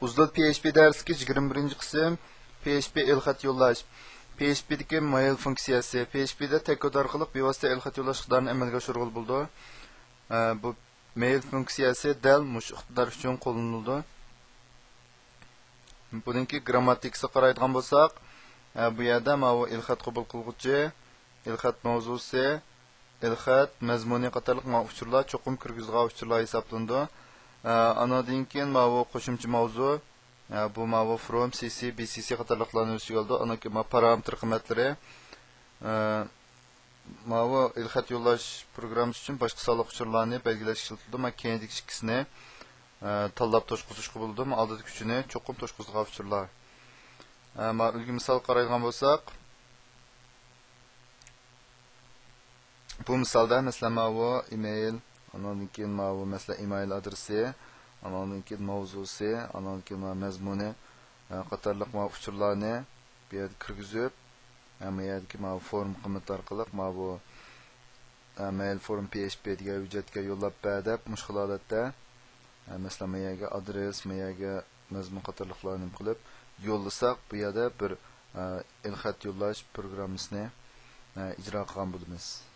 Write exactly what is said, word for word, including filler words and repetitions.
ئۇزدۇل پي ئېچ پى دەرسلىكى يىگىرمە بىرىنچى قىسىم. پي ئېچ پى ئېلخەت يوللاش. پي ئېچ پى دىكى مېيل فۇنكسىيەسى. پي ئېچ پى دە تەگكود ئارقىلىق بىۋاسىتە ئېلخەت يوللاش ئىقتىدارىنى ئەمەلگە ئاشۇرغىلى بولىدۇ. ئە، بۇ مېيل فۇنكسىيەسى دەل مۇشۇ ئىقتىدار ئۈچۈن قوللىنىلىدۇ. بۇنىڭكى گرامماتىكىسىغا قارايدىغان بولساق، ئە، بۇ يەردە ماۋۇ ئېلخەت قوبۇل قىلغۇچى، ئېلخەت ماۋزۇسى، ئېلخەت مەزمۇنى قاتارلىق ماۋۇ ئۇچۇرلار چوقۇم كىرگۈزىدىغان ئۇچۇرلار ھېسابلىنىدۇ. ئە، ئانىڭدىن كېيىن ماۋۇ قوشۇمچە ماۋزۇ، ئە، بۇ ماۋۇ فروم، سى سى، بى سى سى قاتارلىقلارنى ئۆز ئىچىگە ئالىدۇ. ئانىڭدىن كېيىن ماۋۇ پارامېتىر قىممەتلىرى، ئە، ماۋۇ ئېلخەت يوللاش پروگراممىسى ئۈچۈن باشقا سانلىق ئۇچۇرلارنى بەلگىلەشكە ئىشلىتىلىدۇ. مانا كەينىدىكى ئىككىسىنى، ئە، تاللاپ توشقۇزۇشقا بولىدۇ. مانا ئالدىدىكى ئۈچىنى چوقۇم توشقۇزىدىغان ئۇچۇرلار. ئە، مانا ئۈلگە مىسال قارايدىغان بولساق، بۇ مىسالدا، مەسىلەن، ماۋۇ ئىمېيل، ئانىڭدىن كېيىن ماۋۇ، مەسىلەن، ئىمېيل ئادرېسى، ئانىڭدىن كېيىن ماۋزۇسى، ئانىڭدىن كېيىن ماۋۇ مەزمۇنى، ئە، قاتارلىق ماۋۇ ئۇچۇرلارنى بۇ يەرگە كىرگۈزۈپ، ئە، ما يەردىكى ماۋۇ فورم قىممىتى ئارقىلىق ماۋۇ، ئە، مېيل فورم پي ئېچ پى دېگەن ھۆججەتكە يوللاپ بەر دەپ، مۇشۇ خىل ھالەتتە، ئە، مەسىلەن، ما يەرگە ئادرېس، ما يەرگە مەزمۇن قاتارلىقلارنى نېمە قىلىپ يوللىساق، بۇ يەردە بىر، ئە، ئېلخەت يوللاش پروگراممىسىنى، ئە، ئىجرا قىلغان بولىمىز.